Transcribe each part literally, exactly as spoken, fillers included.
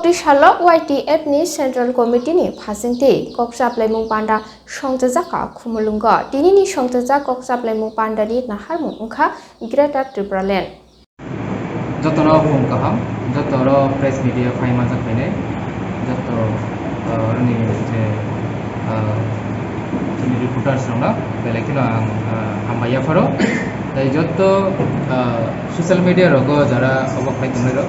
Twi salo Y T F ni Central Committee ni phasingtwi kok chaplaimung panda songchajak kha Khumulwngo. Tinini songchajak kok chaplaimung panda ni naharmung wngkha Greater Tipraland. Jotono khum kaham, joto oro press media phai manjak phainai, joto, ah, oroni je, ah, chini reporters rokno belai kheno ang, ah, hambai yapharo. Tai joto, ah, social media rogo jara obo khai tongnai rok,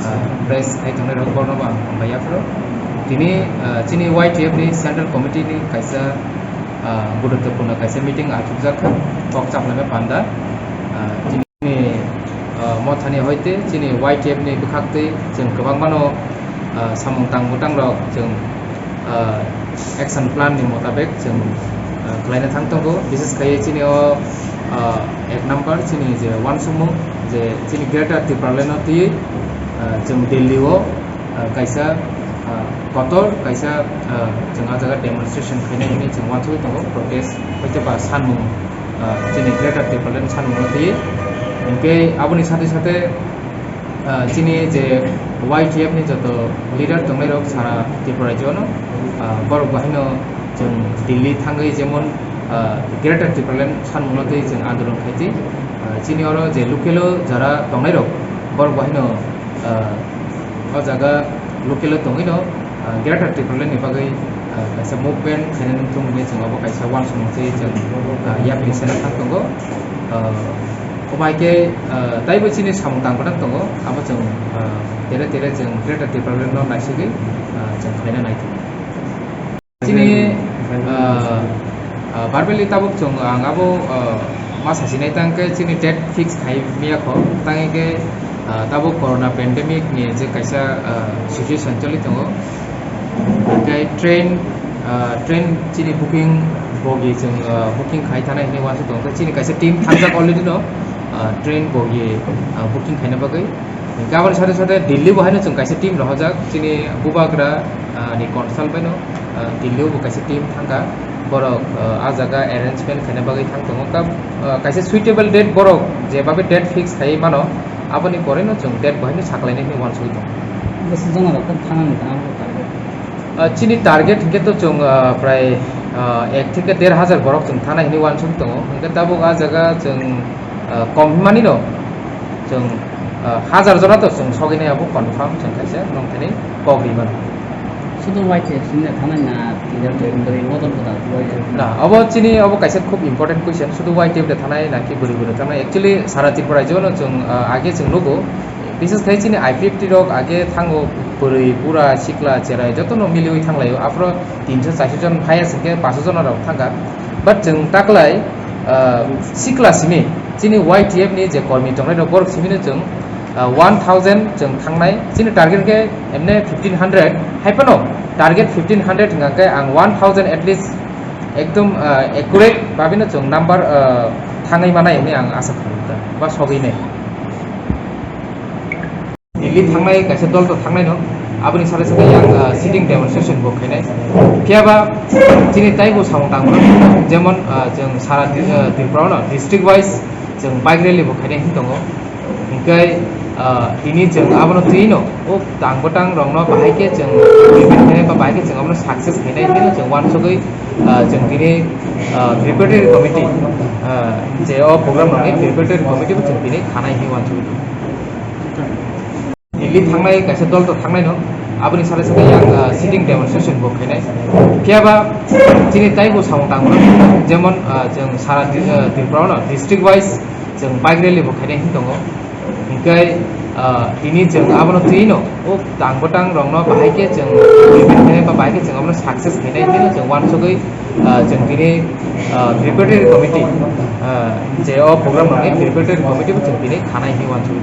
ah, press khai tongnai rok borno bo ang hambai yapharo. Tini, ah, chini Y T F ni Central Committee ni kaisa, ah, guruttopurno kaisa meeting achukjak kha, kok chaplaimung panda. Ah, chini Ni, ah, mothani hoite chini Y T F ni bwkhaktwi chwng kwbangmano, ah, samung tang bwtang rok chwng, ah, action plan ni motabek chwng, ah, khlaina thang tongo. Bises khai chini o, ah, ek number chini je uansukmung je chini Greater Tipraland no twiwi, ah, chwng Delhi o, ah, kaisa, ah, kotor kaisa, ah, chwng ah jaga demonstration khainai hinwi chwng uansugwi tongo, protest hoite ba sanmung, ah, chini Greater Tipraland sanmungno twiwi. Hinkhe aboni sate sate, ah, chini je Y T F ni joto leader tongnairok sara Tripura rajyono, ah, borok bahaino chwng Delhi thangwi jemon, ah, Greater Tipraland sanmungno twiwi chwng andolon khaiti. Ah, chini oro je local o jara tongnairok borok bahaino, ah, o jaga local o tongwino, ah, Greater Tipraland ni bagwi, ah, kaisa movement khainani thung hwnwi chwng abo kaisa uansukmung twiwi chwng, ah, yapri sena thang tongo. Ah, omo hai khe, ah, taibo chini samung tang bwtang tongo, abo chwng, ah, tere tere chwng Greater Tipraland no naisugwi, ah, chwng khaina nai tongo. Chini, ah, ah, verbally tabuk chwng ang abo, ah, ma sasinai tang khe chini date fix khai miya kho, tang khe, ah, tabuk corona pandemic ni je kaisa, ah, situation choli tongo. Hinkhe train, ah, train chini booking bogi chwng, ah, booking khai thanai hinwi uansuk tongo. Chini kaisa team thangjak already no, ah, train bogi, ah, booking khaina bagwi. Hinkhe aboni sate sate Delhi bo haino chwng kaisa team rohorjak, chini Bubagra, ah, ni council baino, ah, Delhi o bo kaisa team thangkha, borok, ah, ah jaga arrangement khaina bagwi thang tongo. Kab-, ah, kaisa suitable date borok je babe date fix khaiwi mano, aboni poreno chwng date bo haino saklainai hinwi uansugwi tongo. Bwswk jona rok khe thangnani thango target? Ah, chini target hinkhe to chwng, ah, prai, ah, ek theke der hajar borok chwng thangnai hinwi uansugwi tongo. Hinkhe tabuk ah jaga chwng, ah, kom himani no chwng, ah, hajar jona to chwng sogwi nai abo confirm chwng kaisa nongthani kok ri mano. Sudu Y T F sinne thanai na leader to bwrwi bodol bodol Y T F? Na, abo chini abo kaisa khub important question, sudu Y T F de thanai na ki bwrwi bwrwi thanai? Actually, sara Tripura rajyo no chwng, ah, age chwng nugo, bises khai chini I P F T rok age thango bwrwi, bura, sikla, cherai joto no miliwi thanglaio. Aphro tinso charso jon haya singkhe paso jon rok thangkha. But chwng taklai, ah, sikla simi chini Y T F ni je kormi tongnai rok borok simi no chwng, ah, one thousand chwng thangnai. Chini target khe emne fifteen hundred, hai phano target fifteen hundred hwnkha khe ang one thousand at least ekdom, ah, accurate babino chwng number, ah, thangwi manai hwnwi ang asa khlaio ba sogwi nai. Delhi thangnai kaisa dol to thangnai no, aboni sate sate yang, ah, sitting demonstration bo khainai. Phiya ba chini taibo samung tangmano, jemon, ah, chwng sara Tri-, ah, Tripura no district wise chwng bike rally bo khainai hin tongo. Hinkhe, ah, tini chwng abono twi no o tang bwtang rokno bahai khe chwng prevent khainai ba bahai khe chwng abono success khainai hinwi chwng uansugwi, ah, chwng tini, ah, preparatory committee, ah, je o program rokni preparatory committee bo chwng tini khanai hinwi uansugwi. Delhi thangnai kaisa dol to thangnai no, aboni sate sate yang, ah, sitting demonstration bo khainai. Phiya ba chini taibo samung tangmano, jemon, ah, chwng sara Tri-, ah, Tripura no district wise chwng bike rally bo khainai hin tongo. Hinkhe, ah, tini chwng abono twi no o tang bwtang rokno bahai khe chwng prevent khainai ba bahai khe chwng abono success khainai hinwi chwng uansugwi, ah, chwng tini, ah, preparatory committee, ah, je o program rokni preparatory committee bo chwng tini khanai hinwi uansugwi.